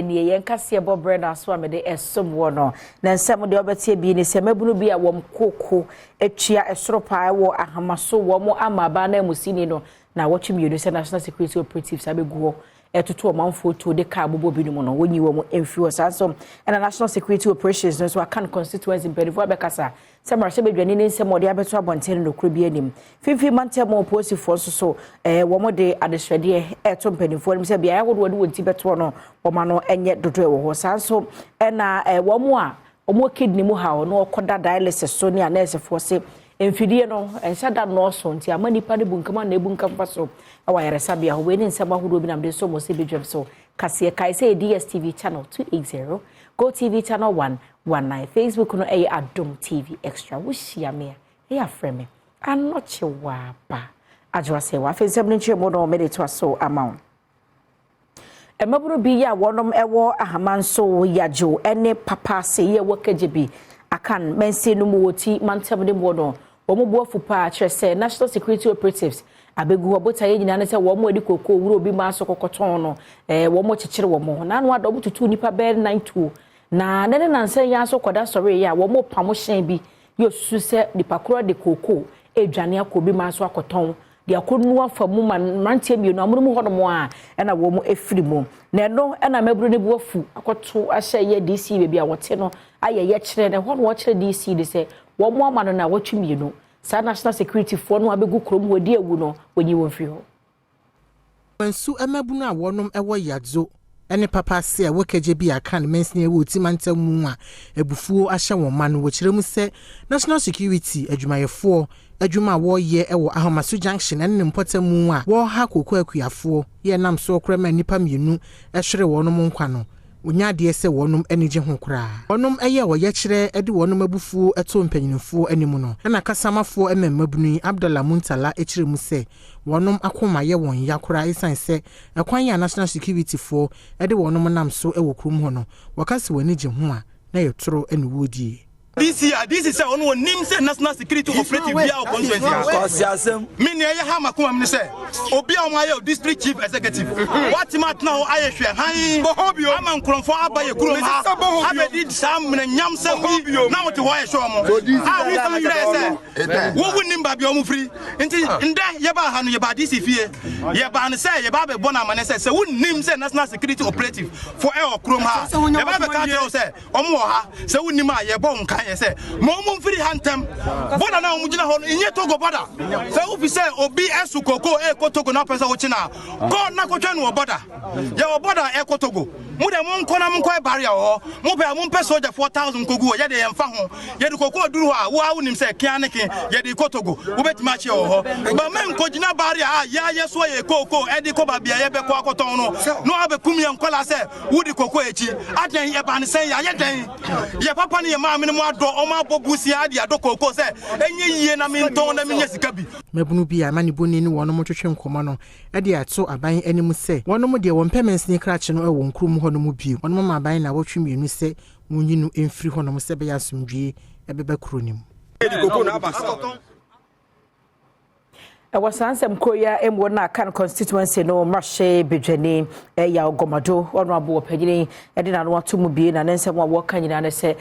Nie yɛn kaseɛ bɔ berɛ no aso a mede ɛsom wɔ no na nsɛm deɛ wɔbɛtie bi ne sɛ mmabunu bi a wɔn koko atua ɛsoro paa wɔ ahama so wɔn ama abaa no amusini no na wɔtwe mmienu sɛ National Security Operatives abɛgu hɔ ɛtoto ɔmanfoɔ tuo de kaa bobɔ binom no, wɔnyi wɔn mfiri hɔ. Saa nso ɛna National Security Operations no nso aka no constituency mpanimfoɔ abɛkasa sɛ mmarahyɛbadwani ne nsɛm a ɔde abɛto abɔnten no nokorɛ bi anim. Fimfini mantam polisifoɔ nso so wɔn de adesrɛdeɛ ɛto mpanimfoɔ anim sɛ beaeɛ ahodoɔ de wɔn ti bɛtoɔ no, wɔn ano nyɛ dodoɔ wɔ hɔ. Saa nso ɛna wɔn a wɔn kidney mu haw na wɔkɔda dialysis so ne anɛɛsefoɔ se mfidie no nhyɛ da nnɔɔso, nti ama nipa no bunkam a na ebu nkam fa so ɛwɔ ayaresabea hɔ. Wei ne nsɛm ahodoɔ bi nam de so mo sɛ badwam so kaseɛ. Kae sɛ DSTV channel 280, Go TV channel 119, Facebook no ɛyɛ Adom TV Extra. Wohyia me a, ɛyɛ afrɛ me Anɔkye Waaba Adwoa Sɛ wɔ. Afei nsɛm no nkyerɛ mu no, mede toa so ama wo. Mmabunu bi a wɔnom ɛwɔ ahama nso Yadwo ne Papa ase yɛ wɔ Kagye Akan mansin no mu wɔ Ti mantam ne mu no, wɔn bu afu paa kyerɛ sɛ National Security Operatives abɛgu hɔ. Botaeɛ nyinaa ne sɛ wɔn adi koko wuro obi maa so kɔkɔtɔn no, wɔn kyekyere wɔn n'ano ada wɔn tutu nipa bɛyɛ nan tuo na ne nansa yi nso kɔda sɔre yi a wɔn pam hyɛn bi yɛ osusu sɛ nipa korɔ de koko edwane akɔ obi maa so akɔtɔn de akɔnu afa mu ma mmeranteɛ mmienu amono mu hɔnom a ɛna wɔn efiri mu. Na ɛno ɛna mmabunu no bu afu akɔto ahyɛ yɛ DC baabi a wɔte no ayɛ yɛ kyerɛ na ɛhɔ no wɔkyerɛ DC de sɛ wɔn ama no na wɔtwe mmienu saa National Security foɔ no abɛgu kurom hɔ di awu no, wɔnyi wɔn firi hɔ. Nsu mmabunu a wɔnom wɔ Yadzo ne Papa ase a ɛwɔ Kagye Akan mansini ɛwɔ Oti mantam mu a abufuo ahyɛ wɔn ma no, wɔkyerɛ mu sɛ National Security adwumayɛfoɔ adwuma a wɔreyɛ wɔ Ahomaso Junction ne ne mpɔtam mu a wɔreha koko akuafoɔ yɛ nam so koraa ma nnipa mmienu hwere wɔn nkwa no, wonya adeɛ sɛ wɔnom ani gye ho koraa. Wɔnom yɛ ɔyɛkyerɛ de wɔnom abufuo to mpanyinfoɔ anim no, ɛna kasamafoɔ ma mmabunu yi, Abdallah Muntala, kyerɛ mu sɛ wɔnom akoma yɛ wɔn ya koraa ɛsiane sɛ ɛkwan yɛ a National Security foɔ de wɔnom nam so wɔ kurom hɔ no, wɔka sɛ wɔn ani gye ho a na yɛ toro ne wɔredie. DC a DC sɛ ɔno onim sɛ National Security Operative bi a wɔ constituency ha. Kɔsi asɛm. Me nea ɛyɛ ha makoma mu ne sɛ obi a wɔn ayɛ o district chief executive watumi atena hɔ ayɛ hwɛ han ama nkurɔfoɔ aba yɛ kurom ha abɛdi saa mmerɛ nyamsɛm yi na wɔte hɔ ayɛ hwɛ wɔn a wosan kyerɛ sɛ wowu nim baabi a wɔn firi. Nti ndɛ yɛbaa ha no, yɛbaa DC fie, yɛbaa no sɛ yɛbaa bɛbɔ no amane sɛ wonnim sɛ National Security Operative fo ɛwɔ kurom ha. Yɛbaa bɛka kyerɛ wo sɛ ɔmo wɔ ha. Sɛ wonnim a, yɛbɔ wo nkan yɛ sɛ ma ɔmo mfiri ha ntɛm. Border na ɔmo gyina hɔ no nyɛ Togo border. Sɛ wofi sɛ obi ɛso koko ɛkɔ Togo na wopɛ sɛ wokye no a, kɔ na kɔtwa no wɔ border. Yɛwɔ border ɛkɔ Togo. Mo deɛ, monkɔ na monkɔ barrier wɔ hɔ. Mopɛ a, mompɛ sogyafoɔ 1,000 nkɔgu hɔ. Yɛde yɛmfa ho, yɛde koko duru hɔ a, wo a wonim sɛ kea ne ke yɛde kɔ Togo, wobɛtumi akye wɔ hɔ ba. Menkɔgyina barrier a yɛayɛ so yɛ kooko ɛde kɔ baabi a yɛbɛkɔ akɔtɔn no na wabɛkum yɛ nkɔla sɛ wode koko akyi adɛn. Ɛba ne sɛn? Yɛayɛ dɛn? Yɛ papa ne yɛ maame no mu adɔ ɔmo abɔ busia de adɔ kooko sɛ ɛnyɛ yie na mentɔn na menyɛ sika bi. Mmabunu bi a amanebɔni ne wɔnom twetwe nkɔmmɔ no de ato aban anim sɛ wɔnom deɛ, wɔmpɛ mansini krakye no wɔ nkurom hɔ no mu bio. Wɔnom ama aban na wɔtwe mmienu sɛ wɔnyi no mfiri hɔnom sɛ ɛbɛyɛ asomdwie ɛbɛba kuro no mu. Ɛwɔ saa nsɛm kuro yi a mu na Akan constituency no mmarahyɛ badwani ɛyɛ Gomado, ɔno abo ɔpanyini ɛde n'ano ato mu bie na ne nsɛm a wɔka nyinaa ne sɛ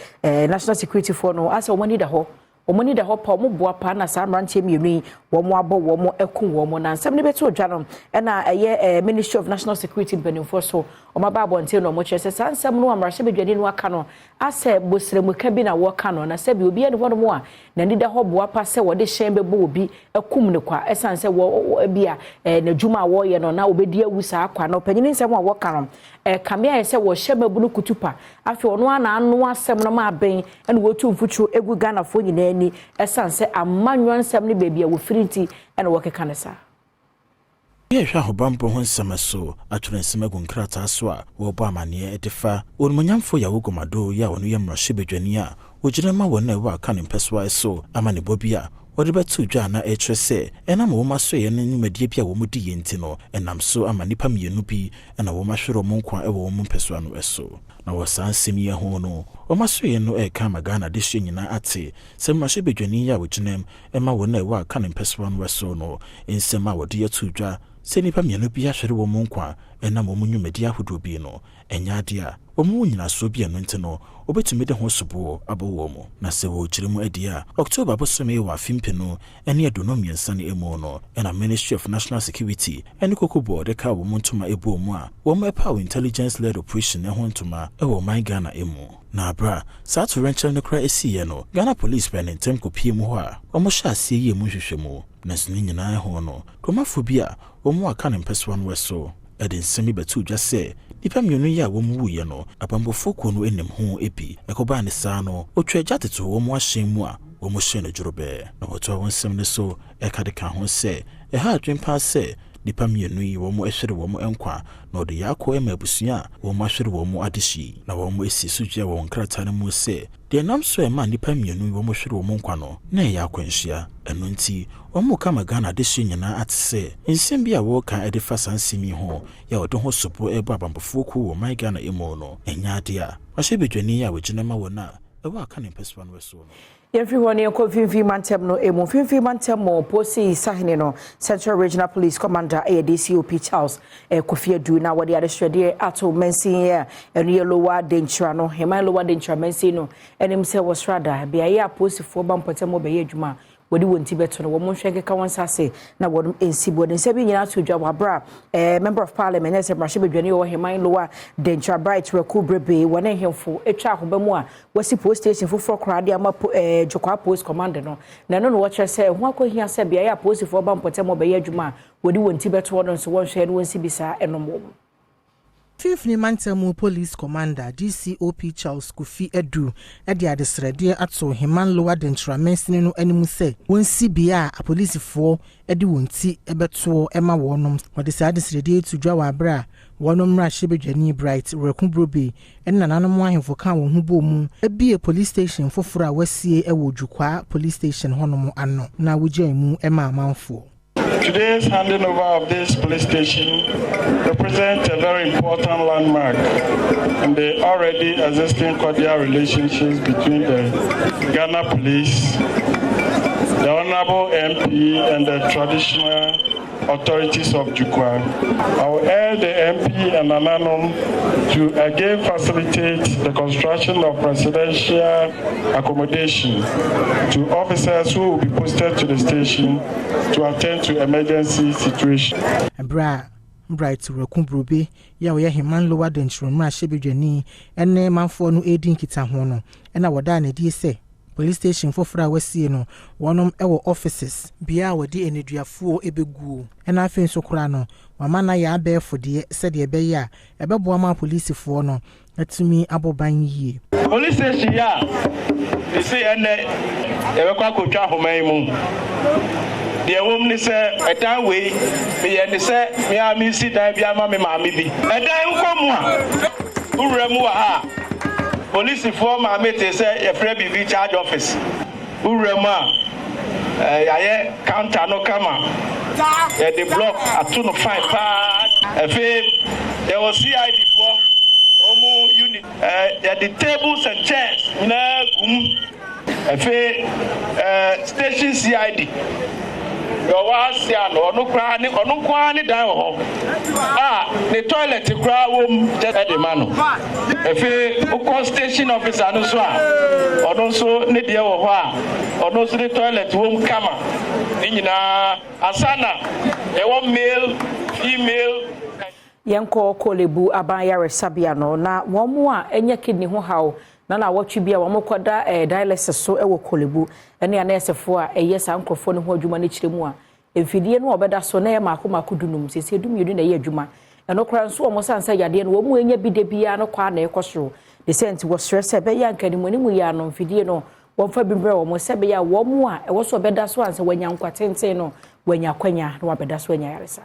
National Security foɔ no asɛ wɔn ani da hɔ, wɔn ani da hɔ pa, wɔn boa pa na saa mmeranteɛ mmienu yi wɔn abɔ wɔn ɛko wɔn. Na nsɛm no bɛto dwa no, ɛna ɛyɛ Ministry of National Security mpanimfoɔ so wɔn aba abɔnten na wɔn kyerɛ sɛ saa nsɛm no a mmarahyɛ badwani no aka no asɛ bosrɛmuka bi na wɔka no, na sɛbi obi ɛne hɔnom a n'ani da hɔ boa pa sɛ wɔde hyɛn bɛbɔ obi akum ne kwa, ɛsan sɛ wɔ bi a n'adwuma a wɔreyɛ no na obɛdi awu saa kwa. Na ɔpanyin nsɛm a wɔka no kame ayɛ sɛ wɔhyɛ mabunu kutupa. Afei ɔno ara na ano asɛm no ma abɛn ɛna wɔtu mfuturo egu Ghanafoɔ nyinaa ani, ɛsan sɛ amanyɔ nsɛm no baabi a wɔfiri nti ɛna wɔkeka no saa. Yɛhwɛ ahobammɔ ho nsɛm so atwerɛ nsɛm agu nkrataa so a wɔrebɔ amanneɛ de fa onimonyamfoɔ Yawo Gomado yi a ɔno yɛ mmarahyɛbadwani a ogyina ma wɔn a ɛwɔ Aka ne mpɛsoa so amanebɔ bi a wɔde bɛto dwa na ɛkyerɛ sɛ ɛnam wɔn asoɛeɛ no nnwumadie bi a wɔn di yɛ nti no, ɛnam so ama nnipa mmienu bi ɛna wɔn ahwere wɔn nkwa ɛwɔ wɔn mpɛsoa no so. Na wɔ saa nsɛm yi ho no, wɔn asoɛeɛ no ɛreka ama Ghana adesua nyinaa ate sɛ mmarahyɛbadwani yi a wɔgyina mu ɛma wɔn a ɛwɔ Aka ne mpɛsoa no so no nsɛm a wɔde ato dwa. Sɛ nnipa mmienu bi ahwere wɔn nkwa ɛnam wɔn nnwumadi ahodoɔ bi no, ɛnyɛ adeɛ a wɔn mu nyinasoɔ bi. Ɛno nti no, wɔbɛtumi de ho soboɔ abɔ wɔn mu. Na sɛ wɔrekyerɛ mu adi a, October bosome wɔ afe 2023 no mu no, ɛna Ministry of National Security ɛne Cocoa Board ka wɔn ntoma ɛbɔ mu a wɔn ɛpaw intelligence led operation ho ntoma ɛwɔ ɔman Ghana mu. Na abere a saa atorenkyɛm no koraa esiiɛ no, Ghana Police pɛ ne ntɛm kɔpie mu hɔ a wɔn hyɛ aseɛ yie mu nhwehwɛmu. Nanso ne nyinaa ho no, kuromafoɔ bi a wɔn aka ne mpɛsoa no so ɛde nsɛm bi bɛto dwa sɛ nnipa mmienu yi a wɔn wuiɛ no, abanbɔfoɔ kuo no anim ho bi. Ɛkɔbaa ne saa no, otwa agya tete wɔn ahyɛn mu a wɔn hyɛ no dworobɛɛ. Na wɔtoa wɔn nsɛm no so ɛka de ka ho sɛ ɛha adwen paa sɛ nnipa mmienu yi wɔn ahwere wɔn nkwa, na ɔde yaakɔ ma abusua a wɔn ahwere wɔn adehyi. Na wɔn asi so dua wɔ wɔn krataa no mu sɛ deɛ nam so ɛma nnipa mmienu yi wɔn hwere wɔn nkwa no na ɛyɛ akwanhyia. Ɛno nti wɔn ka ma Ghana adehye nyinaa ate sɛ nsɛm bi a wɔreka ɛde fa saa nsɛm yi ho yɛ a wɔde ho sobo ɛbɔ abanbɔfoɔ kuo wɔ man Ghana mu no, ɛnyɛ adeɛ a wahyɛ badwani a wɔgyina ma wɔn a ɛwɔ aka ne mpɛsoa no so no. Yɛmfiri hɔ ne yɛnkɔ Mfimfini Mantam no emu. Mfimfini Mantam mu Posi Sahene no, Central Regional Police Commander ɛyɛ DCOP Charles Kofi Adu, na wɔde adesrɛdeɛ ato mansin a ɛno yɛ Lower Denkyira no, Heman Lower Denkyira mansin no anim sɛ wɔsrada beaeɛ a polisifoɔ ba mpɔtam bɛyɛ adwuma wɔde wɔn ti bɛto no, wɔn nhwɛ nkeka wɔn nsa ase na wɔn nsi bu. Wɔde nsa bi nyinaa to dwa wɔ abera Member of Parliament, ɛsɛ mmarahyɛbadwani wɔ Heman Lower Denkyira, Bright Wereko Brobby, wɔne nhemfo atwa ahoba mu a wɔasi police station foforɔ koraa de ama Jokwa Police Command no. Na ɛno na wɔkyerɛ sɛ ɛho akɔhia sɛ beaeɛ a polisifoɔ ba mpɔtam bɛyɛ adwuma a wɔde wɔn ti bɛtoɔ no nso, wɔnhwɛ no wɔn nsi bi saa ɛnom wɔ mu. Mfimfini Mantam Police Commander DCOP Charles Kofi Adu de adesrɛdeɛ ato Heman Lower Denkyira mansini no anim sɛ wɔnsi bea a apolisifoɔ de wɔn ti bɛtoɔ ma wɔnom. Wɔde saa adesrɛdeɛ to dwa wɔ abere a wɔnom mmarahyɛbadwani Bright Wereko Brobe ne nananom ahemfo ka wɔn ho bɔɔ mu abie police station foforɔ a wɔasie wɔ Dwokwaa Police Station hɔnom ano na wogyaa mu ma amanfoɔ. Today's handing over of this police station represents a very important landmark in the already existing cordial relationships between the Ghana Police, the Honorable MP, and the traditional authorities of Jukwa. I will urge the MP and Nananom to again facilitate the construction of presidential accommodation to officers who will be posted to the station to attend to emergency situations. Bra Bright Wereko Brobe yɛ a ɔyɛ Heman Lower Denkyira mmarahyɛbadwani ne manfoɔ no redi nkitaho no, ɛna wɔdaa n'adi sɛ police station foforɔ a wɔasie no, wɔnom wɔ offices, bea a wɔde nneduafoɔ bɛguo, ɛna afei nso koraa no wama no ayɛ abɛɛfo deɛ sɛdeɛ ɛbɛyɛ a ɛbɛboa ma apolisifoɔ no atumi abɔ ban yie. Police station yi a ɛsɛ ɛnɛ yɛbɛkɔ akɔtwa ahoma yi mu deɛ, ɛwɔ mu ne sɛ ɛdan wei meyɛ ne sɛ mea mesi dan bi ama me maame bi. Ɛdan wokɔ mu a, wowura mu wɔ ha a, polisifoɔ maame te sɛ yɛfrɛ biribi charge office. Wowura mu a, yɛayɛ counter no kama, yɛde block ato no fine paa. Afei yɛwɔ CID foɔ ɔmo unit, yɛde tables and chairs nyinaa gu mu. Afei station CID deɛ ɔwɔ ase a no, ɔno koraa ne ɔno nko ara ne dan wɔ hɔ a ne toilet koraa wɔ mu ɛde ma no. Afei wokɔ station officer no so a, ɔno nso ne deɛ wɔ hɔ a ɔno nso ne toilet wɔ mu kama. Ne nyinaa ansa na yɛwɔ male, female. Yɛnkɔ Korle Bu aban yaresabea no, na wɔn mu a ɛnyɛ kidney ho haw na wɔtwe bi a wɔn kɔda dialysis so wɔ Korle Bu ɛne anɛɛsefoɔ a ɛyɛ saa nkurɔfoɔ no ho adwuma no kyerɛ mu a, mfidie no a wɔbɛda so na ɛyɛ mako mako 15, siesie 12 na ɛyɛ adwuma. Ɛno koraa nso, wɔn san sɛ yadeɛ no wɔn mu anya bi de biara no kɔ a na ɛkɔ soro de sɛ nti wɔsrɛ sɛ ɛbɛyɛ anka animu yɛ ano mfidie no wɔmfa bi mbrɛ wɔn sɛ ɛbɛyɛ a wɔn mu a ɛwɔ so ɔbɛda so ansa wɔanya nkwa tenten no, wɔanya akwanya na wɔabɛda so anya yaresa.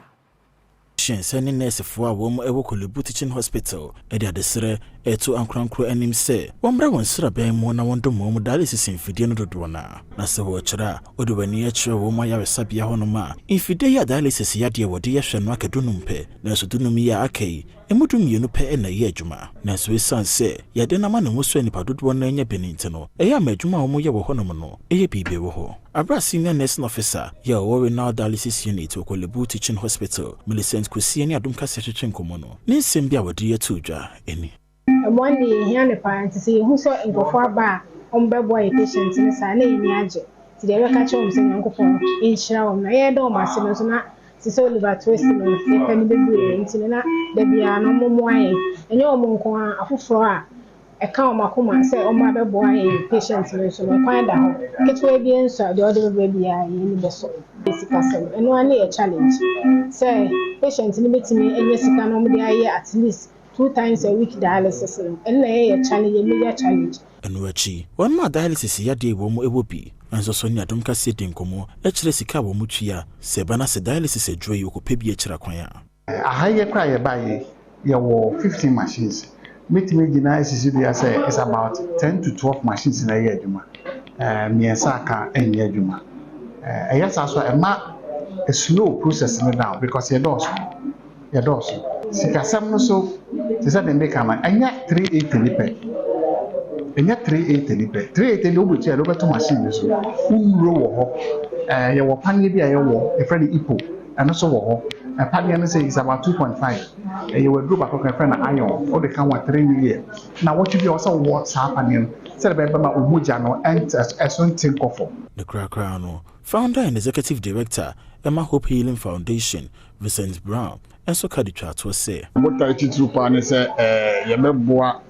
Hyɛnsɛn ne nɛɛsefoɔ a wɔn wɔ Korle Bu Teaching Hospital de adesrɛ ɛto ankorankoro anim sɛ wɔmmrɛ wɔn srabɛn mu na wɔndom wɔn mu dialysis mfidie no dodoɔ no a. Na sɛ wɔrekyerɛ a, wɔde wɔn ani akyerɛ wɔn mu ayaresabea hɔnom a, mfidie yi a dialysis yadeɛ wɔde yɛhwɛ no aka 15 pɛ, nanso 15 yi a aka yi. Emu 12 pɛ na ɛyɛ adwuma. Nanso esiane sɛ yɛde no ama ne ho so a nnipa dodoɔ no anya bi no nti no, ɛyɛ ama adwuma a wɔyɛ wɔ hɔnom no ɛyɛ biribi wɔ hɔ. Abere senior nursing officer yɛ ɔwɔ renal dialysis unit wɔ Korle Bu Teaching Hospital, Millicent Kusie, ne Adom Kasa twetwe nkɔmmɔ no, ne nsɛm bi a wɔde yɛ to dwa ani. Mmoa no deɛ, yɛhia no paa, nti sɛ yɛhu sɛ nkurɔfoɔ aba a wɔbɛboa yɛ patient no saa na yɛni agye. Nti deɛ yɛbɛka kyerɛ wɔn sɛ Nyankopɔn nhyira wɔn, na yɛda wɔn ase no nso na te sɛ Oliver Twist no, yɛpɛ no bebree, nti no na da biara no wɔmmoa yɛn. Ɛnyɛ wɔn nko ara, afoforɔ a ɛka wɔn akoma sɛ wɔn abɛboa yɛn patient no nso no, kwan da hɔ. Ketewa bi nso a deɛ ɔde bɛba biara, yɛn ani bɛsɔ. Sikasɛm ɛno ara ne yɛ challenge, sɛ patient no bɛtumi anya sika na wɔde ayɛ at least two times a week dialysis no, ɛno na ɛyɛ yɛ challenge, yɛ major challenge. Ɛno akyi, wɔn a dialysis yadeɛ wɔ mu ɛwɔ bi nso so ne Adom Kaseɛ di nkɔmmɔ kyerɛ sika a wɔn tua sɛ ɛba na sɛ dialysis aduro yi wɔkɔpɛ bi akyerɛ kwan a. Aha yɛ kora yɛba yi, yɛwɔ 15 machines. Mɛtumi gyina asisi dua sɛ it's about 10 to 12 machines na ɛyɛ adwuma, 3 aka ɛnyɛ adwuma. Ɛyɛ saa so a, ɛma slow process no down because yɛdɔɔso. Sikasɛm no so te sɛ de meka no, ɛnyɛ 380 ni pɛ, ɛnyɛ 380 ni pɛ. 380 de wobɛtua de wobɛto machine no so, wonnuro wɔ hɔ. Yɛwɔ paneɛ bi a yɛwɔ, yɛfrɛ no ipo, ɛno nso wɔ hɔ. Paneɛ no sɛ is about 2.5. Ɛyɛ waduro baako kan, yɛfrɛ no iron, wode ka ho a 3 million. Na wɔtwe bi a wɔsɛ wowɔ saa paneɛ no sɛdeɛ bɛyɛ bɛma omogya no ɛso nte nkɔ fam. Ne korakora no, founder and executive director ɛma Hope Healing Foundation, Vincent Brown, nso ka de twa atoɔ sɛ. Botae titiri paa ne sɛ yɛbɛboa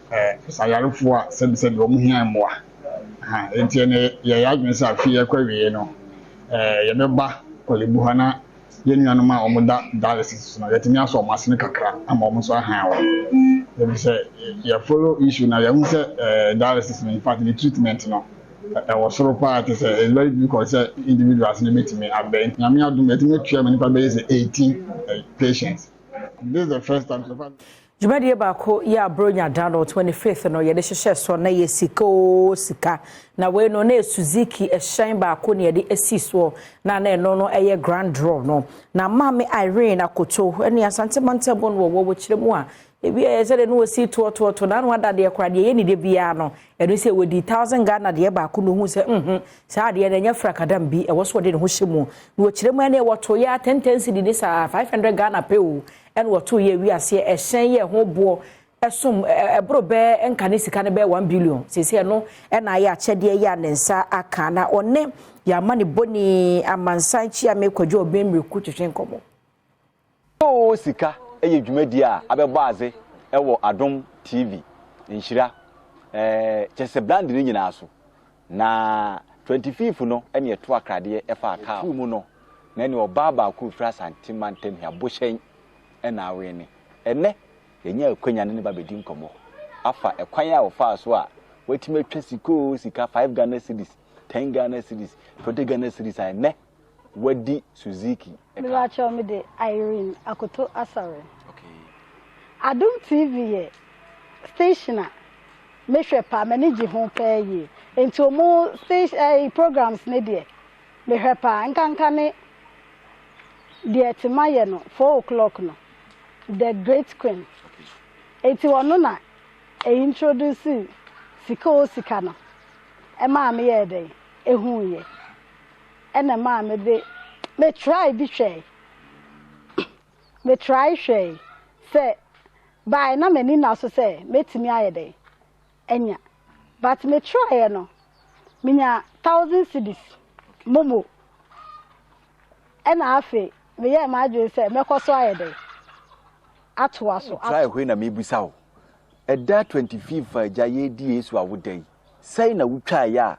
sayarefoɔ a sɛbisɛbi wɔn hia mmoa. Nti ɛnɛ yɛyɛ adwene sɛ afei yɛkɔ awie no, yɛbɛba Korle Bu ha na yɛn nuanom a wɔda dialysis so no, yɛtumi asɔ wɔn asene kakra ama wɔn nso ahan wɔn, ebi sɛ yɛ follow issue na yɛn sɛ dialysis no, in fact ne treatment no ɛwɔ soro paa, te sɛ it's very difficult sɛ individuals no bɛtumi abɛn. Nyame adom, yɛtumi atua ma nipa bɛyɛ sɛ 18 patients. This is the first time so far. Dwumadie baako yɛ Abronya da no 25th no yɛde hyehyɛ so na yɛ sika o sika, na wei no na yɛ Suzuki ɛhyɛn baako na yɛde asi soɔ, na ɛno no ɛyɛ grand draw no. Na Maame Irene Akoto ɛne Asante mantam no wɔ kyerɛ mu a ebi ɛyɛ sɛ de no wɔsi toɔtoɔto na ano ada deɛ koraa deɛ yɛ ne de biara no, ɛno sɛ wɔdi 1,000 Ghana deɛ baako no hu sɛ saa adeɛ no ɛnyɛ frakadam bi ɛwɔ so wɔde ne ho hyɛ mu. Na wɔkyerɛ mu ɛne wɔto yɛ 10 10 cedi ne saa 500 Ghana pɛ o, ɛna wɔto yɛ wiaseɛ ɛhyɛn yɛ ho boɔ ɛsom ɛboro bɛɛ nka ne sika no bɛyɛ 1 billion sese. Ɛno ɛna ayɛ akyɛdeɛ yɛ a ne nsa aka, na ɔne yɛama ne bɔni amansan kyia me Kwadwo ɔbɛn mmireku twetwe nkɔmmɔ. O sika yɛ dwumadie a abɛbɔ adze wɔ Adom TV Nhyira kyɛ sɛ brand no nyinaa so. Na 25 no ɛne ɛto akradeɛ ɛfa kaa mu no, na ɛne ɔbaa baako firi Asante mantam hia Bohyɛn ɛna awene. Ɛnɛ yɛnya akwanya ne ne ba bɛdi nkɔmmɔ afa ɛkwan a wɔfaa so a watumi atwa sika o sika, 5 Ghana cedis, 10 Ghana cedis, 20 Ghana cedis, a ɛnɛ wadi Suzuki. Mebakyɛw, me de Irene Akoto Asare. Adom TV yɛ station a mehwɛ paa, m'ani gye ho paa yie. Nti ɔmo station programs ne deɛ mehwɛ paa, nkanka ne deɛ tema yɛ no 4 o'clock no, The Great Queen. Nti ɔno na ɛyi introduce sika o sika no ɛmaa me yɛɛ dɛn ehu yɛ, ɛna maa me de me try bi hwɛe, me try hwɛe sɛ baa na m'ani na so sɛ mɛtumi ayɛ dɛn anya, but me try no, menya 1,000 cedis momo, ɛna afei meyɛɛ m'adwene sɛ mɛkɔ so ayɛ dɛn atoa so. Try hwei na mebusa wo, ɛda 25 a agya yɛdi Yesu awoda yi, sɛn na wotwaeɛ a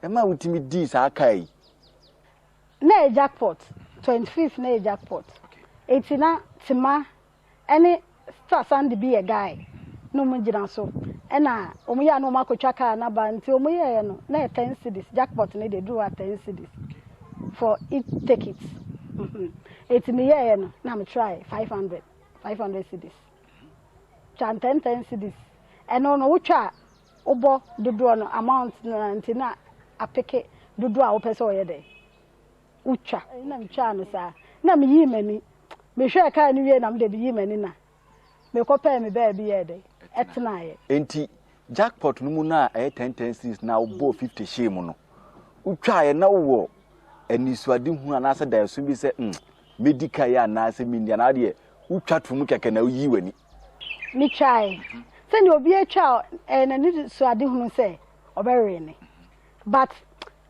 ɛma wotumi dii saa kaa yi? Na yɛ jackpot, 25th na yɛ jackpot, eti na tema ɛne Star Sunday bi yɛ guy na ɔmo gyina so, ɛna ɔmo yɛ a na ɔmo akotwa kaa n'aba, nti ɔmo yɛɛ no na yɛ 10 cedis jackpot ne deɛ duru hɔ a 10 cedis for each ticket. Eti mi yɛɛ no na mi try 500 500 cedis, twa 10 10 cedis, ɛno no wotwa a wobɔ dodoɔ no amount no, nti na apeke dodoɔ a wopɛ sɛ ɔyɛ dɛ wotwa. Na metwaa no saa na meyii m'ani mehwɛɛ kaa no wie, na mede meyii m'ani na. Mekɔpɛɛ me baabi yɛɛ dɛn? Ɛtenaeɛ. Enti jackpot no mu no a ɛyɛ 10 10 cedis na wobɔɔ 50 hyɛɛ mu no, wotwaeɛ na wowɔ anisoadehunu anaasɛ daeɛso bi sɛ mm, mɛdi ka yi anaasɛ menni anaa deɛ wotwa to mu kɛkɛ na woyi w'ani? Metwae. Sɛdeɛ obi atwa a, ɛyɛ n'anisoadehunu sɛ ɔbɛwee me. But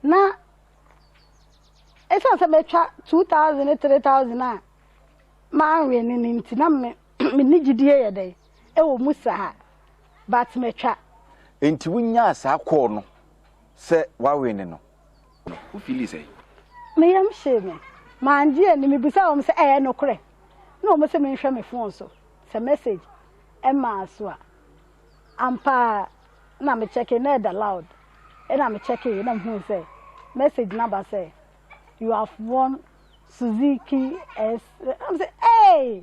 na ɛsiane sɛ matwa 2000 ne 3000 a manwee no no nti na me menni gyidie yɛ dɛn ɛwɔ mu saa but matwa. Enti wonyaa saa call no sɛ woawene no, wo feeli sɛn? Me yam hyee me. Mangye anni. Mebisaa wɔn sɛ ɛyɛ nokorɛ? Na wɔn se menhwɛ me phone so sɛ message mmaa so a. Ampa ara na me checkee na ɛda loud. Ɛna me checkee na mehuu sɛ message no aba sɛ you have won Suzuki S. I'm say, hey!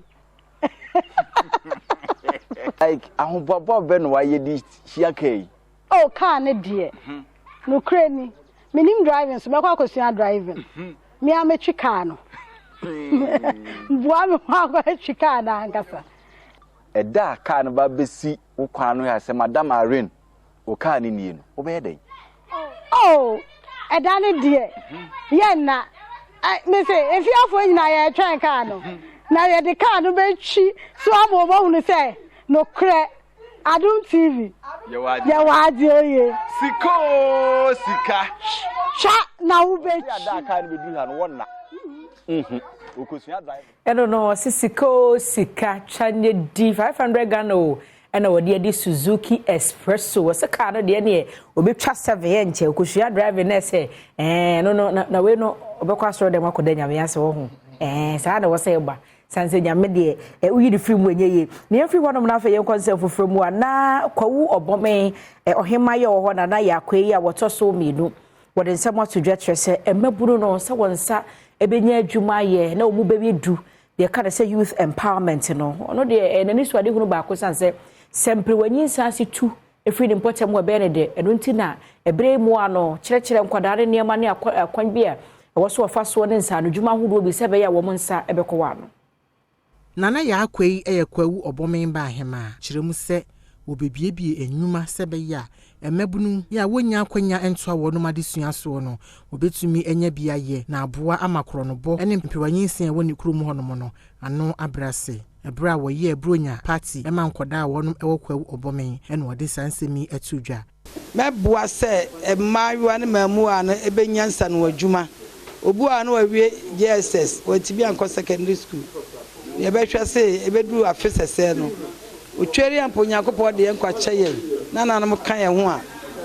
Like ahoboaboa bɛ na wayɛ de hyia kaa yi? Oh, kaa ne deɛ. Nokorɛ ni, menim driving so mɛkɔ akɔsua driving. Me ara mɛtwi kaa no. Boa me ho akɔ atwi kaa no ankasa. Ɛda a kaa no ba bɛsi wo kwan ano ha sɛ Madam Irene, wo kaa no nie no, wobɛyɛ dɛn? Oh, ɛda no deɛ, yɛ nna. Me se, efiafoɔ nyinaa yɛretwɛn kaa no. Na yɛde kaa no bɛtwi so ama wɔn ahunu sɛ nokorɛ Adom TV, yɛwɔ adeɛ oye. Sika oo sika. Twa na wobɛtwi. Ada a kaa no bɛduru ha no, wɔnna. Wɔkɔsua driving. Ɛno no ɔse sika oo sika twa nyɛ di 500 Ghana oo ɛna wɔde adi Suzuki Espresso wɔse car no deɛ neɛ obɛtwa 7 ɛnkyɛ ɔkɔsua driving na ɛsɛ ɛɛ ɛno no na wei no ɔbɛkɔ asɔre dɛm akɔda nyame ase wɔ ho ɛɛ saa na wɔsɛ ɛba sane sɛ nyame deɛ ɛ woyi ne firi mu ɛnyɛ yie na yɛmfiri hɔnom na afei yɛnkɔ nsɛm foforɔ mu a na kwawu ɔbɔme ɔhema yɛ wɔ hɔ na na yɛ akɔe yi a wɔtɔ so mmienu Wɔde nsɛm ato dwa kyerɛ sɛ mmabunu no sɛ wɔn nsa bɛnya adwuma ayɛ na wɔn bɛyɛ du deɛ ɛka no sɛ youth empowerment no ɔno deɛ ɛyɛ n'ani so adehunu baako sane sɛ sɛ mperewa nyinsɛn ase tu firi ne mpɔtam a ɛbɛyɛ ne dɛ ɛno nti na ɛberɛ yi mu a no kyerɛkyerɛ nkwadaa ne nneɛma ne akwan bi a ɛwɔ so wɔfa soɔ ne nsaanodwuma ahodoɔ bi sɛ ɛbɛyɛ a wɔn nsa bɛkɔ wɔ ano. Nana Yaa Kwei yɛ Kwawu Ɔbɔmen ba ahemaa kyerɛ mu sɛ wɔbɛbuebue nnwuma sɛ ɛbɛyɛ a mmabunu yi a wɔnnya akwanya ntoa wɔnom adesua soɔ no wɔbɛtumi anya bi ayɛ na aboa ama korɔnobɔ ne mperewanyinsɛn a ɛwɔ ne kurom hɔnom no ano abrɛ ase. Ɛberɛ a wɔyɛɛ Buronya party ma nkɔdaa a wɔnom wɔ Kwawu Ɔbɔmen na wɔde saa nsɛm yi too dwa. Mɛboa sɛ mmaayewa ne mmaamua no bɛnya nsanoadwuma. Obi wɔ hɔ a na wawie JSS, wantumi ankɔ secondary school. Yɛbɛhwɛ se ɛbɛduru afe sɛsɛɛ no, Otweriampo Onyankopɔn de yɛn nkwa kyɛ yɛn na nanom ka yɛn ho a,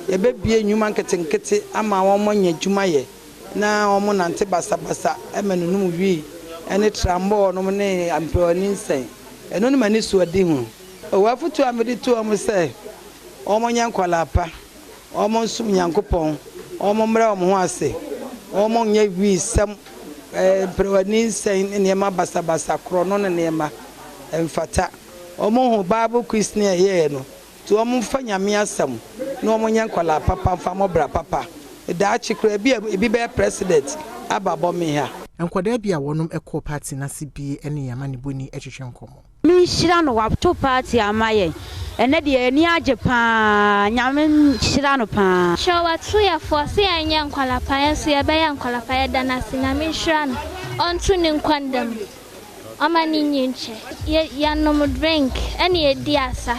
yɛbɛbue nnwuma nketenkete ama wɔanya adwuma yɛ na wɔnante basabasa ma nunum wii ne trammɔɔ nom ne mprɛwaninsɛn. Ɛno ne m'anisoadehunu. O afotu a mede to wɔn sɛ wɔnyɛ nkwadaa pa, wɔnsom Nyankopɔn, wɔmmrɛ wɔn ho ase, wɔnyɛ wii-sɛm, mprɛwaninsɛn ne nneɛma basabasa, korɔno ne nneɛma mfata. Wɔhu Bible quiz no a yɛyɛeɛ no, nti wɔmfa Nyame asɛm na wɔnyɛ nkwadaa papa mfa mmɔ bra papa. Daakye koraa ebi a ebi bɛyɛ president aba abɔ me ha. Nkwadaa bi a wɔnom kɔɔ party no ase bi ne yɛn amanebɔni twetwe nkɔmmɔ. Menhyira no wato party ama yɛn ɛnɛ deɛ yɛn ani agye paa Nyame nhyira no paa. Kyerɛ wato yɛ fo ɔse yɛn nyɛ nkwala pa yɛn nso yɛbɛyɛ nkwala pa yɛda no ase Nyame nhyira no ɔnto ne nkwa nda mu ɔma no nyi nkyɛ. Yɛ yɛnom drink ɛna yɛdi asa.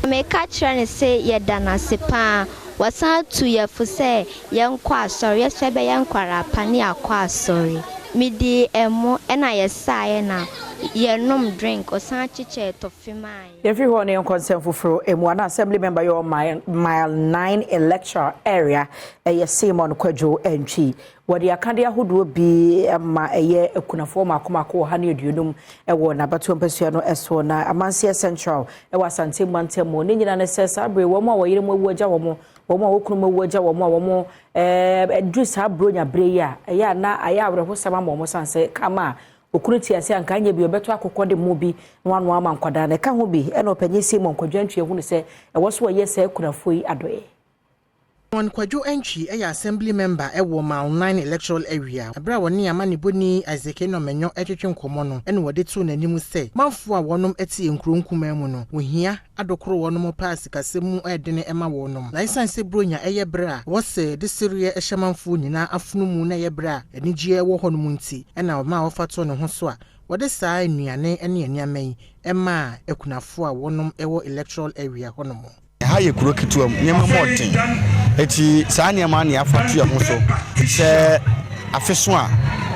Meka kyerɛ no se yɛda no ase paa. Wasan atu yɛ fo sɛ yɛnkɔ asɔre, yɛso yɛbɛyɛ nkwadaa pa ne yɛakɔ asɔre. Medii ɛmo ɛna yɛsaeɛ na yɛnom drink, ɔsan kyekyɛɛ tɔfe maa yɛn. Yɛmfiri hɔ na yɛnkɔ nsɛm foforɔ mu. Ana Assembly member yɛ wɔ Mile 9 Electoral Area ɛyɛ Simon Kwadwo Antwi. Wɔde akadeɛ ahodoɔ bi ma ɛyɛ akunafoɔ mmaako mmaako 150 wɔ n'abatoɔ mpasua no soɔ. Na Amanseɛ Central wɔ Asante mantam mu. Ne nyinaa ne sɛ saa bere wɔn a wɔn yere mu awu agya wɔn, wɔn a wɔn kunu mu awu agya wɔn a wɔn ɛɛ duru saa buronya bere yi a ɛyɛ a na ayɛ awerɛhosɛm ama wɔn san sɛ kama a okunu te ase anka anyɛ bi ɔbɛtɔ akokɔ de mu bi na wanoa ama nkwadaa na ɛka ho bi ɛna ɔpanyin Simon Kwadwo Antwi ehunu sɛ ɛwɔ so wɔyɛ saa akunafoɔ yi adɔeɛ. John Kwadwo Antwi yɛ Assembly Member wɔ Mile 9 Electoral Area. Bere a wɔne amanebɔni Isaac Enoh Menyo retwetwe nkɔmmɔ no na wɔde too n'anim sɛ manfoɔ a wɔnom te nkuro nkumaa mu no, wɔhia adokoro wɔnom pɛ a sikasɛm mu dene ma wɔnom. Na esiane sɛ Buronya yɛ bere a wɔsɛ de sereɛ hyɛ manfoɔ nyinaa afono mu na ɛyɛ bere a anigyeɛ wɔ hɔnom nti na ɔmaa wɔfa too ne ho so a wɔde saa nnuane ne nneɛma yi maa akunafoɔ a wɔnom wɔ Electoral Area hɔnom. Ɛha yɛ kuro ketewa mu, nneɛma mu ɔden. Eti saa nneɛma na yɛafa to yɛn ho so sɛ afe so a,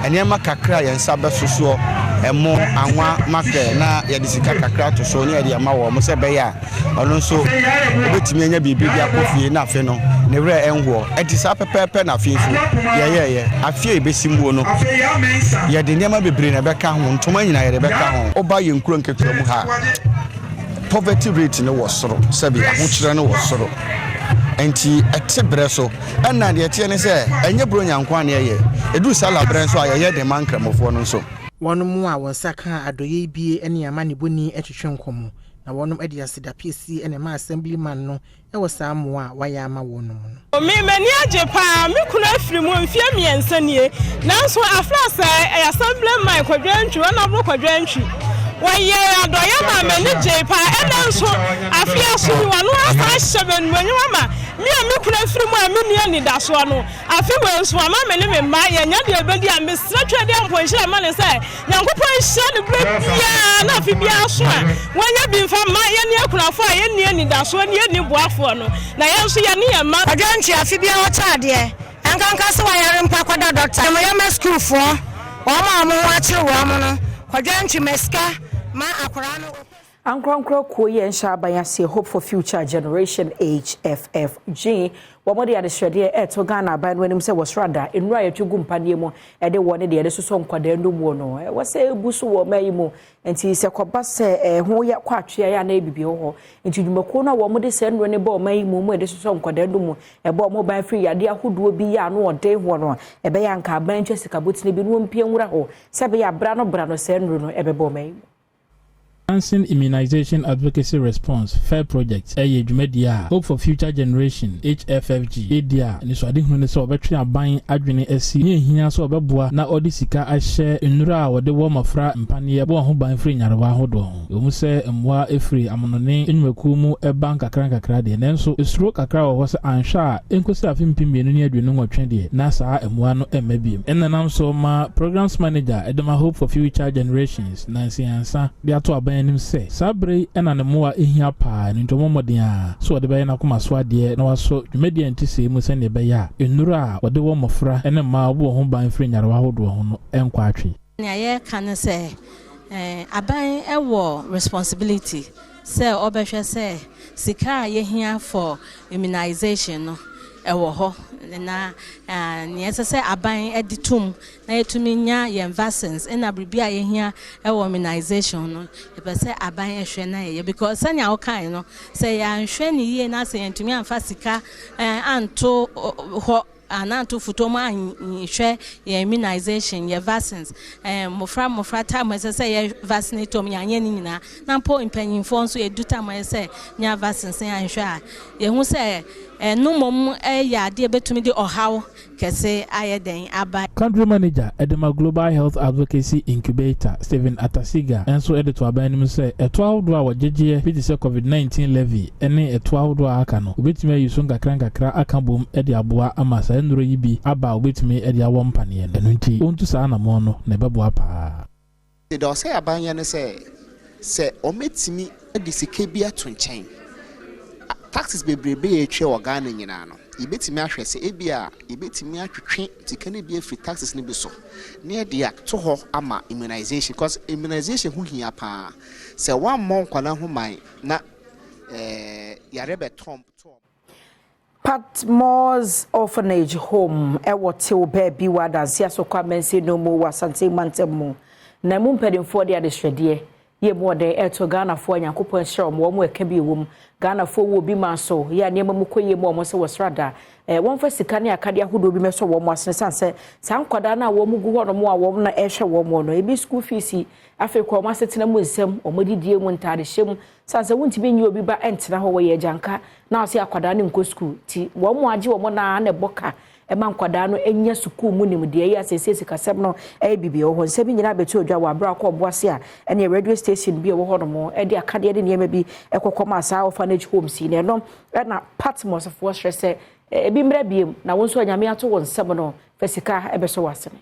nneɛma kakra a yɛn nsa bɛso soɔ, ɛmo, anwa, makrɛ, na yɛde sika kakra ato so na yɛde ama wɔn sɛ ɛbɛyɛ a ɔno nso obɛtumi anya biribi de akɔ fie na afe no ne werɛ ɛnhoɔ. Ɛnti saa pɛpɛɛpɛ na afe nso yɛyɛɛyɛ. Afe a yɛbɛsi muo no, yɛde nneɛma bebree na ɛbɛka ho, ntoma nyinaa yɛde bɛka ho. Woba yɛn kuro nketewa mu ha a, poverty rate no wɔ soro, sɛbi ahokyerɛ no wɔ soro. Nti ɛte berɛ so. Ɛna deɛ ɛteɛ ne sɛ, ɛnyɛ Buronya nko ara na yɛyɛ. Ɛduru Sallah berɛ nso a, yɛyɛ de ma Nkramofoɔ no nso. Wɔn a wɔn nsa kaa adɔeɛ yi bie ne amanebɔni twetwe nkɔmmɔ, na wɔn de aseda piesie na ɛma Assemblyman no wɔ saa mmoa a wayɛ ama wɔn no mu no. Me m'ani agye paa, me kunu afiri mu mfeɛ mmiɛnsa nie, nanso afra sɛ ɛyɛ Assemblyman Kwadwo Antwi, Honourable Kwadwo Antwi, wɔyɛɛ adɔeɛ maa m'ani gyee paa, ɛnnɛ nso afe aso yi wɔno asan ahyɛ me animuonyam ama me a me kunu afiri mu a menni anidasoɔ no, afe wei nso wama me ne me mma yɛanya deɛ yɛbɛdi a mesrɛ Twedeɛ Mponhyira ma no sɛ Nyankopɔn nhyira no berɛ biara na afe biara so a wanya bi mfa mma yɛne akunafoɔ a yɛnni anidasoɔ ne yɛnni boafoɔ no, na yɛn nso yɛne yɛn mma. Kwadwo Antwi afe biara ɔkyɛ adeɛ, ɛnkanka sɛ wayare mpo akɔda dɔkta. Yɛ ma sukuufoɔ, wɔn a wɔn ho akyere wɔn no, Kwadwo Antwi ma sika ma akwadaa no. Ankorankoro kuo yi a ɛnhyɛ aban aseɛ Hope for Future Generation, HFFG, wɔn de adesrɛdeɛ ɛreto Ghana aban no anim sɛ wɔsoro ada nnuro a yɛtwe gu mpaneɛ mu de wɔ ne deɛ yɛde sosɔ nkwadaa anum wɔ no ɛwɔ sɛ ɛbu so wɔ ɔman yi mu nti sɛ kɔba sɛ ɛho yɛ kɔ atwea yɛ anaa bibi wɔ hɔ nti dwumakuo no a wɔn de saa nnuro no bɔ ɔman yi mu mu yɛde sosɔ nkwadaa anum mu ɛbɔ wɔn ban firi yadeɛ ahodoɔ bi yɛ ano ɔden hoɔ no ɛbɛyɛ anka aban ntwa sikabotene bi no wɔn mpie nwura hɔ sɛ ɛbɛyɛ abra no bra no saa nnuro no ɛbɛbɔ ɔman yi mu. Enhancing Immunization Advocacy Response, FAIR Project, yɛ dwumadi a Hope for Future Generation, HFFG, di a anisoadehunu ne sɛ wɔbɛtwe aban adwene asi nea ehia sɛ wɔbɛboa na wɔde sika ahyɛ nnuru a wɔde wɔ mmofra mpaneɛ bɔ wɔn ho ban firi nyarewa ahodoɔ ho. Ɛwom sɛ mmoa firi amonone nnwumakuw mu ba nkakrankakra deɛ, nanso suro kakra wɔ hɔ sɛ anhwɛ a enkosi afe 2028 deɛ na saa mmoa no mma bio. Ɛna nam so ma Programs Manager de ma Hope for Future Generations, Nancy Ansah, de ato aban anim sɛ saa bere yi na ne mmoa hia paa, ɛno nti ɔmmɔ mmɔden ara sɛ ɔde bɛyɛ n'akoma so adeɛ na wasɔ dwumadi a ɛnte sɛɛ mu sɛnea ɛbɛyɛ a nnuru a wɔde wɔ mmofra ne mmaa a wɔbɔ wɔn ho ban firi nyarewa ahodoɔ ho no nkɔ atwe. Nea yɛreka ne sɛ aban wɔ responsibility sɛ ɔbɛhwɛ sɛ sika a yɛhia for immunization no ɛwɔ hɔ na nea ɛsɛ sɛ aban de tom na yɛtumi nya yɛn vaccines ɛna biribi a yɛhia ɛwɔ immunization no yɛpɛ sɛ aban ɛhwɛ na yɛyɛ because sɛnea wokae no sɛ yɛanhwɛ ne yie na sɛ yɛntumi amfa sika anto hɔ anaa anto foto mu anhwɛ yɛn immunization yɛ vaccines mmɔfra mmɔfra time ɛsɛ sɛ yɛ vaccinate wɔn yɛanyɛ ne nyinaa na mpo mpanyinfoɔ nso yɛdu time ɛsɛ sɛ nya vaccines yɛanhwɛ a yɛhu sɛ ɛno mmom ɛyɛ adeɛ bɛtumi de ɔhaw kɛse ayɛ dɛn aba. Country Manager de ma Global Health Advocacy Incubator, Stephen Atasiga nso de to aban anim sɛ ɛtoɔ ahodoɔ a wɔgyegyeɛ bi te sɛ Covid-19 levy ne ɛtoɔ ahodoɔ a aka no, wɔbɛtumi ayi so nkakrankakra aka bom de aboa ama saa nnuro yi bi aba a wɔbɛtumi de awɔ mpaneɛ no. Ɛno nti, wɔntu saa anammɔn no na ɛbɛboa paa. Deɛ ɔsɛ aban yɛ ne sɛ, sɛ wɔbɛtumi de sika bi ato nkyɛn, taxes bebrebe a yɛtwa wɔ Ghana nyinaa no, yɛbɛtumi ahwɛ sɛ ebi a yɛbɛtumi atwetwe sika no bi afiri taxes no bi so na yɛde ato hɔ ama immunization, because immunization ho hia paa. Sɛ woammɔ nkwadaa ho ban na yare bɛtɔm. Patmos Orphanage Home ɛwɔ tew baabi wɔ adanse asokɔ amansin no mu wɔ Asante mantam mu na mu mpanimfoɔ de adesrɛdeɛ Yɛ mu ɔdɛn ɛto Ghanafoɔ a Nyankopɔn ahyira wɔn, wɔn ɛka bi ɛwɔ mu. Ghanafoɔ wɔ obi man so, yɛ a nneɛma mu kɔ yie mu a wɔn sɛ wɔsra da. Eh, wɔmfa sika ne akadeɛ ahodoɔ bi mɛsɔ wɔn asene sane sɛ saa nkwadaa no a wɔn gu hɔ nom a wɔn na ɛhwɛ wɔn no, ebi school fees yi, afei kɔ wɔn asetena mu nsɛm, wɔn adidie mu, ntaadehyɛ mu, sane sɛ wontumi nyi obi ba ɛntena hɔ, wɔyɛ agyanka na ɔsɛ akwadaa no nkɔ school, ti wɔn agye wɔn naa na ɛbɔ ka ɛma nkwadaa no nya sukuu mu nimdeɛ yi a seesei sikasɛm no yɛ biribi ɛwɔ hɔ. Nsɛm yi nyinaa bɛtoo dwa wɔ aberɛ a ɔkɔɔ Boase a ɛneɛ radio station bi a ɛwɔ hɔnom de akadeɛ ne nneɛma bi kɔkɔ maa saa orphanage homes yi. Na ɛno na Patmosfoɔ srɛ sɛ ebi mmra biom na wo nso a Nyame ato wo nsam no fa sika bɛsɔ w'asene.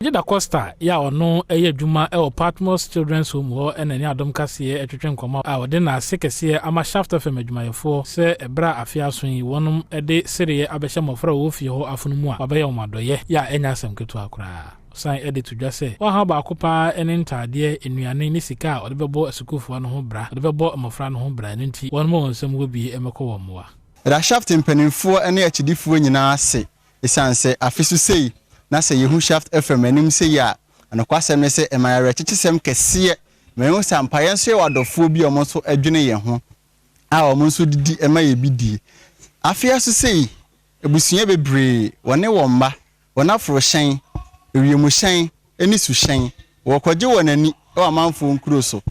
Gye Da Costa yi a ɔno yɛ adwuma wɔ Patmos Children's Home hɔ na ɛne Adom Kaseɛ retwetwe nkɔmmɔ a ɔde n'ase kɛseɛ ama Shaft FM adwumayɛfoɔ sɛ ɛberɛ a afe aso yi wɔnom de sereɛ abɛhyɛ mmɔfra a wɔwɔ fie hɔ afono mu a wɔabɛyɛ wɔn adɔeɛ yɛ a ɛnyɛ asɛm ketewa koraa. Ɔsan de to dwa sɛ wɔn haw baako pa ara ne ntaadeɛ, nnuane ne sika a wɔde bɛbɔ asukuufoɔ no ho bra, wɔde bɛbɔ mmɔfra no ho bra ɛno nti wɔnom a wɔn nsam wɔ bi mmɛkɔ wɔn mmoa. Yɛda Shaft mpanimfoɔ ne akyidifoɔ nyinaa ase Esiane sɛ afe so sei na sɛ yehu Shaft FM anim sei a, nokwasɛm ne sɛ ɛma yɛn awerɛkyekyesɛm kɛseɛ ma yɛhu sɛ ampa yɛn nso yɛwɔ adɔfoɔ bi a wɔn nso dwene yɛn ho a wɔn nso didi ma yɛn bi die. Afe so sei, abusua bebree, wɔne wɔn mma, wɔn aforohyɛn, wiemhyɛn ne suhyɛn, Wɔkɔgye wɔn ani wɔ amanfoɔ nkuro so.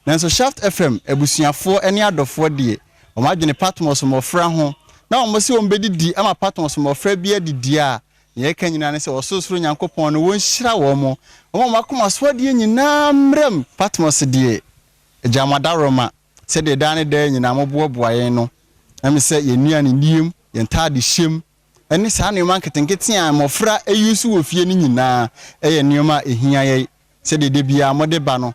Nanso Shaft FM abusuafoɔ ne adɔfoɔ deɛ, wɔn adwene Patmos mmɔfra ho, na wɔn se wɔbɛdidi ama Patmos mmɔfra bi adidi a, nea ɛka nyinaa ne sɛ Ɔsorosoro Nyankopɔn no wɔnhyira wɔn, wɔn a wɔn akoma so adeɛ nyinaa mmra mu. Patmos deɛ, agya mo adaworoma, sɛdeɛ daa ne daa nyinaa moboaboa yɛn no, ɛme sɛ yɛn nnuane nnie mu, yɛn ntaadehyɛ mu, ne saa nneɛma nketenkete a mmɔfra use wɔ fie no nyinaa yɛ nneɛma a ɛhia yɛn sɛdeɛ da biara mode ba no.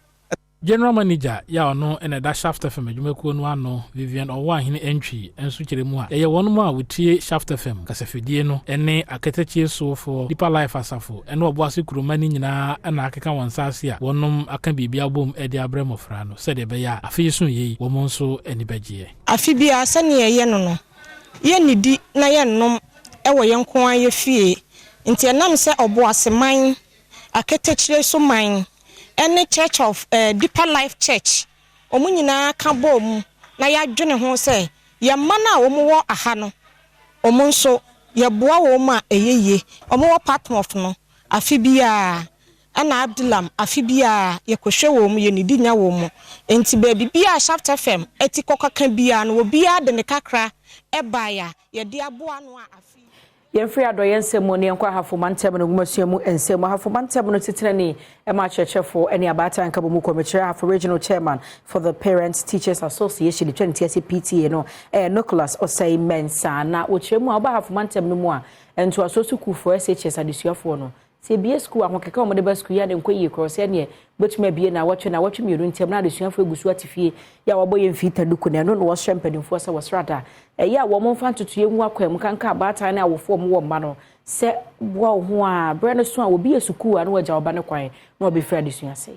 General Manager yi a ɔno na ɛda Shaft FM adwumakuo no ano, Vivian Ɔwoahene Antwi nso kyerɛ mu a, yɛyɛ wɔnom a wɔtie Shaft FM kasafidie no ne Akatakyie Sofoɔ, Deeper Life Asafo ne Ɔboase Kuromma no nyinaa na akeka wɔn nsa ase a wɔnom aka biribi abom de abrɛ mmɔfra no sɛdeɛ ɛbɛyɛ a afe yi soeɛ yi wɔn nso ani bɛgyeɛ. Afe biara sɛnea yɛyɛ no no, Yɛnnidi na yɛnnom wɔ yɛn nko ara yɛn fie. Nti ɛnam sɛ Ɔboase man, Aketekyire so man, ne Church of Deeper Life Church, wɔn nyinaa ka bɔɔ mu na yɛadwene ho sɛ yɛn mma no a wɔwɔ aha no, wɔn nso yɛboa wɔn a ɛyɛ yie. Wɔwɔ Patmos no, afe biara Ɛna Abdulam, afe biara yɛkɔhwɛ wɔn mu, yɛnnidi nya wɔn mu. Enti baabi biara a Shaft FM ti kɔkɔka biara no, obiara de ne kakra baeɛ a yɛde aboa ano a afe yi. Yɛmfiri adɔeɛ nsɛm mu na yɛnkɔ Ahafo Mantam no nwomasua mu nsɛm mu. Ahafo Mantam no titenani ma akyerɛkyerɛfoɔ ne abaatan nkabɔmu kɔmkyerɛ Ahafo Regional Chairman for the Parents Teachers Association, twa ne ti ase PTA no, ɛyɛ Nicholas Osei Mensah. Na wɔkyerɛ mu a, woba Ahafo Mantam no mu a, ntoasoɔ sukuufoɔ, SHS adesuafoɔ no, Sɛ yɛbue sukuu a, ahokeka a wɔde ba sukuu yi a na ɛnkɔ yie koraa. Ɔsɛ ɛneɛ wobɛtumi abue nnawɔtwe, nnawɔtwe mmienu ntam na adesuafoɔ agu so ate fie yɛ a wɔabɔ yɛn mfii taduku no. Ɛno na wɔsrɛ mpanimfoɔ sɛ wɔsrɛ ada a ɛyɛ a wɔmfa ntotoeɛ ngu akwan mu nkanka abaatan ne awofoɔ a wɔwɔ mma no sɛ boa wo ho a berɛ no so a wɔbue sukuu a na wɔagya wo ba no kwan na wabɛfiri adesua ase.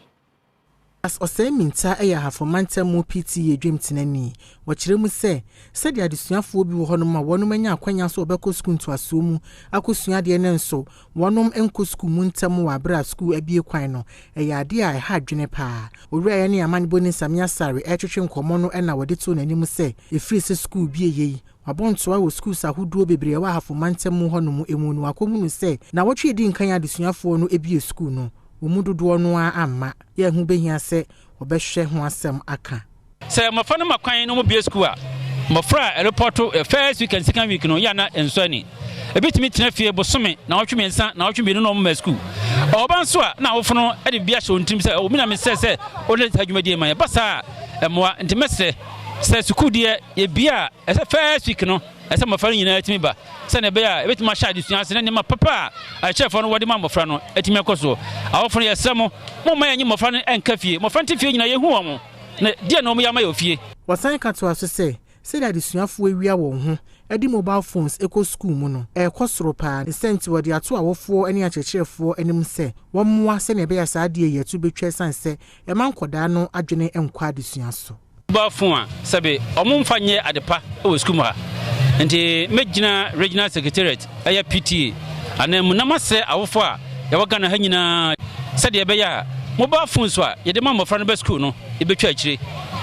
As Osei Mintah yɛ Ahafo Mantam mu PTA dwamtenani. Wɔkyerɛ mu sɛ, sɛdeɛ adesuafoɔ bi wɔ hɔnom a wɔnom anya akwanya sɛ wɔbɛkɔ sukuu ntoasoɔ mu akɔsua adeɛ no nso wɔnom nkɔ sukuu mu ntɛm wɔ aberɛ a sukuu abue kwan no, ɛyɛ adeɛ a ɛha adwene paa. Owura yɛne Amanebɔni Samia Sarri retwetwe nkɔmmɔ no na wɔde too n'anim sɛ, ɛfiri sɛ sukuu bueɛ yi, wabɔ ntoa wɔ sukuus ahodoɔ bebree a ɛwɔ Ahafo Mantam mu hɔnom mu no wakɔhunu sɛ nnawɔtwe a ɛdi nkan a adesuafoɔ no bue sukuu no, wɔn mu dodoɔ no ara amma. Yɛ ɛho bɛhia sɛ wɔbɛhwɛ ho asɛm aka. Sɛ mmɔfra no ma kwan na wɔbue sukuu a, mmɔfra a ɛrepɔto first week and second week no yɛ a na ɛnsɔ ani. Ebi tumi tena fie bosome, nnawɔtwe mmiɛnsa, nnawɔtwe mmienu na wɔmma sukuu. Ɔba nso a, na awofo no de biribi ahyɛ wɔn tirim sɛ, oh, me na mesɛ sɛ wode saa dwumadie ma yɛn. Ɛba saa a, ɛmmoa. Nti mɛsrɛ sɛ sukuu deɛ yɛbue a, ɛsɛ first week no, ɛsɛ mmɔfra no nyinaa tumi ba sɛnea ɛbɛyɛ a ɛbɛtumi ahyɛ adesua ase na nneɛma papa a akyerɛfoɔ no wɔde ma mmɔfra no atumi akɔ soɔ. Awofo no yɛsrɛ mo, momma yɛnye mmɔfra no nka fie. Mmɔfra no te fie nyinaa yɛhu wɔn na deɛ na wɔyɛ ama yɛ wɔ fie. Wɔsan ka toa so sɛ, sɛdeɛ adesuafoɔ awia wɔn ho de mobile phones kɔ sukuu mu no, ɛrekɔ soro paa. Ne saa nti wɔde ato awofoɔ ne akyerɛkyerɛfoɔ anim sɛ wɔmmoa sɛdeɛ ɛbɛyɛ a saa adeɛ yi ɛto bɛtwa ɛsiane sɛ ɛma nkwadaa no adwene nkɔ adesua so. Mobile phone a sɛbe ɔmo nfa nyɛ ade pa wɔ sukuu mu ha nti mɛgyina regional secretariat ɛyɛ PTA anan mu na masrɛ awofo a yɛwɔ Ghana ha nyinaa sɛdeɛ ɛbɛyɛ a Mobile phones a yɛde ma mmɔfra no ba sukuu no, yɛbɛtwa akyire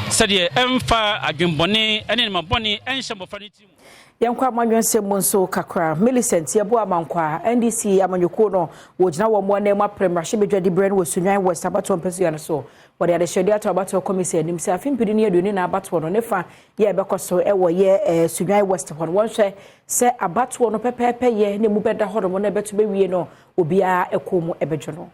sɛdeɛ ɛmfa adwenbɔne ne nneɛma bɔne nhyɛ mmɔfra no tirim. Yɛnkɔ amanyɔnsɛm mu nso kakra. Millicent Yeboah Amankwah, NDC amanyɔkuo no, wɔgyina wɔn anan mu apere mmarahyɛbadwa diberɛ no wɔ Sunyani West abatoɔ mpasua no so. Wɔde adehyɛdeɛ ato abatoɔ kɔmisi anim sɛ afe mpini ne aduonu na abatoɔ no ne fa yɛ ɛbɛkɔ so wɔ yɛ eh, Sunyani West hɔ no. Wɔnhwɛ sɛ abatoɔ no pɛpɛɛpɛ yɛ na emu bɛda hɔnom na ɛbɛto bɛwie no obiara kɔn mu bɛdwo no.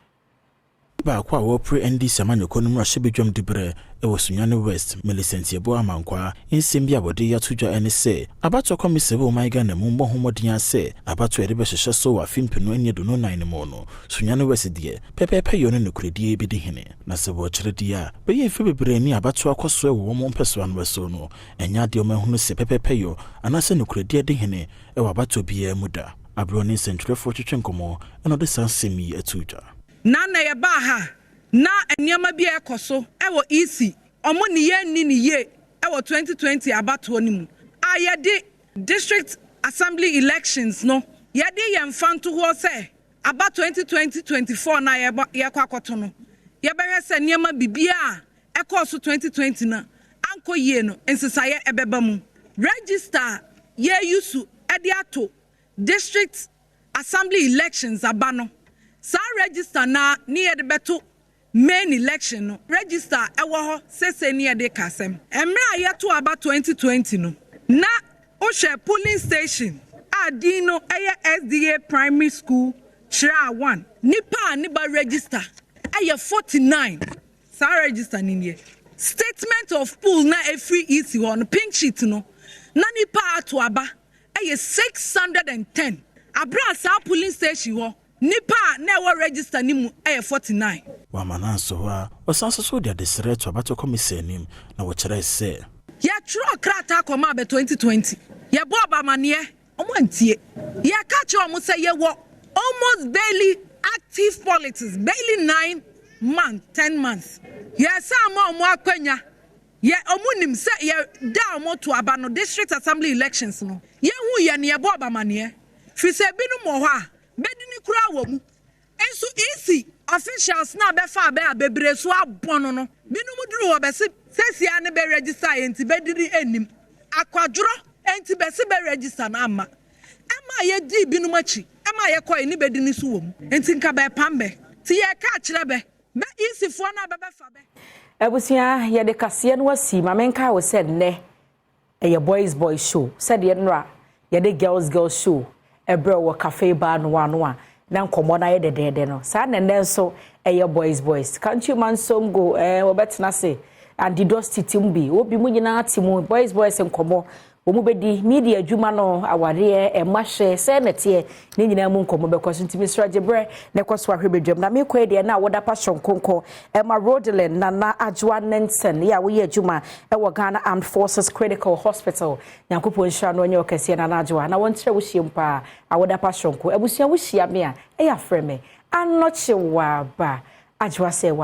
Baako a ɔrepere NDC amanyɔkuo no mmarahyɛbadwam diberɛ wɔ Sunyani West, Millicent Yeboah Amankwaa, nsɛm bi a wɔde ato dwa ne sɛ, abatoɔ kɔmisa wɔ ɔman Ghana mu mmɔ ho mmɔden ara sɛ abatoɔ a yɛde bɛhyehyɛ so wɔ afe mpenu ne aduonu nnan no mu no, Sunyani West deɛ, pɛpɛɛpɛ yɔ ne nokorɛdie bɛdi hene. Na sɛ wɔrekyerɛ deɛ a, bɛyɛ mfeɛ bebree ni a abatoɔ akɔ so wɔ wɔn mpɛsoa no so no, ɛnyɛ adeɛ a wɔahunu sɛ pɛpɛɛpɛ yɔ anaasɛ nokorɛdie di hene wɔ abatoɔ biara mu da. Aberɛ a ɔne nsɛntwerɛfoɔ twetwe nkɔmmɔ na ɔde saa nsɛm yi too dwa. Na na yɛbaa ha na nneɛma bi a ɛkɔ so wɔ EC, wɔn ne yɛn nni no yie wɔ 2020 abatoɔ no mu a yɛde District Assembly elections no yɛde yɛ mfantohoɔ sɛ aba 2020 24 no a yɛrekɔ akɔto no yɛbɛhwɛ sɛ nneɛma biribiara a ɛkɔɔ so 2020 no ankɔ yie no nsesaeɛ ɛbɛba mu. Register a yɛreyusu de ato District Assembly elections aba no, saa register no ara ne yɛde bɛto main election no. Register a ɛwɔ hɔ seesei ne yɛde reka asɛm. Mmerɛ a yɛtoo aba 2020 no, na wohwɛ polling station a din no yɛ SDA Primary School Kyerɛ 1, nipa a ne ba register yɛ 49. Saa register no nie. Statement of poll no a ɛfiri EC hɔ no, pink sheet no, na nipa a ato aba yɛ 610 bere a saa polling station hɔ nnipa a na ɛwɔ register no mu yɛ 49. Wamma no ansɔ hɔ ara, ɔsan nso so de adesrɛ too abatoɔ kɔmisa anim na wɔkyerɛe sɛ. Yɛtwerɛɛ krataa kɔmaa bɛ 2020, yɛbɔɔ bɛ amaneɛ, wɔn antie. Yɛka kyerɛɛ wɔn sɛ yɛwɔ almost barely active politics, barely 9 months, 10 months. Yɛsan ma wɔn akwanya. Yɛ ɔmo nim sɛ yɛ da a ɔmo to aba no, district assembly elections no, yɛ hu yɛ no yɛ bɔ ɔba amaneɛ, firi sɛ ebinom wɔ hɔ a bɛdini koraa wɔ mu. Nso EC officials no a bɛfa abɛ a bebree so abɔ no no, binom duru hɔ bɛse seesei ara ne bɛ register yɛ nti bɛdini nnim. Akwadworɔ nti bɛse bɛ register no amma. Ɛmaa yɛ dii binom akyi ɛmaa yɛ kɔɛ ne bɛdini so wɔ mu nti nka bɛɛpam bɛ. Nti yɛɛka akyerɛ bɛ, bɛ EC foɔ no a bɛbɛfa bɛ. Abusua, yɛde kaseɛ no asi. Ma menkae wo sɛ nnɛ ɛyɛ Boys Boys Show. Sɛdeɛ nnora yɛde Girls Girls Show ɛbrɛ wɔ Cafe Bar no ano a na nkɔmmɔ no ayɛ dɛdɛɛdɛ no, saa na nnɛ nso ɛyɛ Boys Boys. Countryman Songo wɔbɛtena ase, Andy Dosty te mu bi, obi mu nyinaa te mu. Boys Boys nkɔmmɔ wɔn bɛdi media adwuma no, awareɛ, ɛma hwɛ sɛ na teɛ ne nyinaa mu nkɔmmɔ bɛkɔ so. Ntumi srɛ gye berɛ na ɛkɔ so ahwɛ badwam na mekɔ yi deɛ na woda pa soronkonko ɛma Rodelin Nana Adwoa Nenson yɛ a woyɛ adwuma ɛwɔ Ghana Armed Forces Critical Hospital. Nyankopɔn nhyira no, ɔnyɛ ɔkɛseɛ. Nana Adwoa na wɔnkyerɛ wo hyia mu paa. Awoda pa soronko. Abusua, wohyia me a ɛyɛ afrɛ me Anɔkye Waba Adwoa sɛ wa.